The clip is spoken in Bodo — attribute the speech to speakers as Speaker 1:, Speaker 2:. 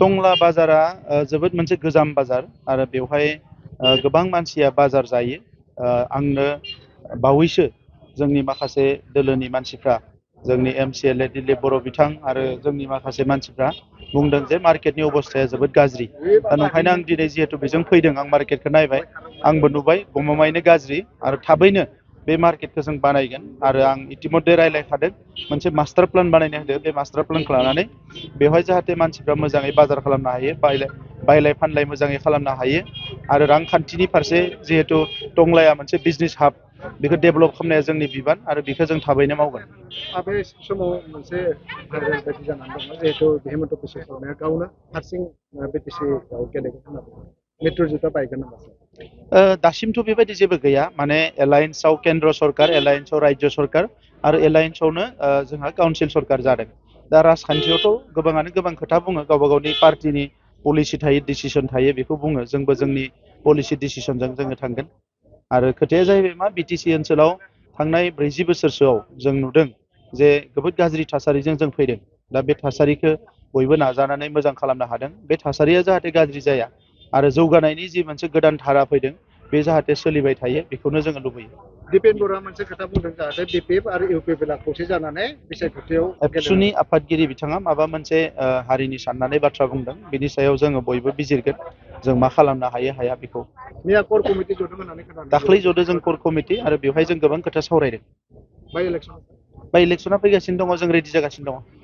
Speaker 1: टंला बाजारा जोबोद मोनसे गोजाम बाजार आरो बेवहाय गोबां मानसिया बाजार जायो। आंनो बावैसो जोंनि माखासे दोलोनि मानसिफ्रा जोंनि MCLA दिलीप बर' बिथां आरो जोंनि माखासे मानसिफ्रा बुंदों जे मार्केटनि अबस्थाया जोबोद गाज्रि। दा नंखायनो आं दिनै जिहेतु बेजों फैदों, आं मार्केटखौ नायबाय, आंबो नुबाय गमामायैनो गाज्रि आरो थाबैनो बे मार्केटखौ जों बानायगोन आरो आं इतिमध्य रायज्लायखादों मोनसे मास्टार प्लेन बानायनो होदों। बे मास्टार प्लेनखौ लानानै बेवहाय जाहाथे मानसिफ्रा मोजाङै बाजार खालामनो हायो, बायलाय फानलाय मोजाङै खालामनो हायो आरो रांखान्थिनि फारसे जिहेतु टंलाया मोनसे बिजनेस हाब, बेखौ डेभेलप खालामनाया जोंनि बिबान आरो बेखौ जों थाबैनो मावगोन।
Speaker 2: बे समाव मोनसे भाइरेल बायदि जानानै दङ जिहेतु हेमन्त बिश्व शर्माया गावनो हारसिं बिटिसिआव गेलेगोन होनना बुङो। मित्रजितआ बायगोन नामा?
Speaker 1: दासिमथ' बेबायदि जेबो गैया। माने एलायन्सआव केन्द्र सरकार, एलायन्सआव रायजो सरकार आरो एलायन्सआवनो जोंहा काउन्सिल सरकार जादों। दा राजखान्थियावथ' गोबाङानो गोबां खोथा बुङो, गावबा गावनि पार्टिनि पलिसि थायो, डिसिसन थायो, बेखौ बुङो। जोंबो जोंनि पलिसि डिसिसनजों जोङो थांगोन। आरो खोथाया जाहैबाय मा, बिटिसि ओनसोलाव थांनाय 40 बोसोरसोआव जों नुदों जे जोबोद गाज्रि थासारिजों जों फैदों। दा बे थासारिखौ बयबो नाजानानै मोजां खालामनो हादों। बे थासारिया जाहाथे गाज्रि जाया आरो जौगानायनि जि मोनसे गोदान धारा फैदों बे जाहाथे सोलिबाय थायो, बेखौनो जोङो लुबैयो।
Speaker 2: दिपेन बर'आ मोनसे खोथा बुंदों, जाहाथे BPF आरो UPPला खौसे जानानै बिसायख'थियाव
Speaker 1: एबसुनि आफादगिरि बिथाङा माबा मोनसे हारिनि साननानै बाथ्रा बुंदों, बिनि सायाव जोङो बयबो बिजिरगोन जों मा खालामनो हायो हाया बेखौ।
Speaker 2: मैया कर कमिटि जदों होननानै खोनादों।
Speaker 1: दाख्लै जदों जों कर कमिटि आरो बेवहाय जों गोबां खोथा सावरायदों।
Speaker 2: बाइ इलेक्सन
Speaker 1: इलेक्सना फैगासिनो दङ, जों रेडि जागासिनो दङ।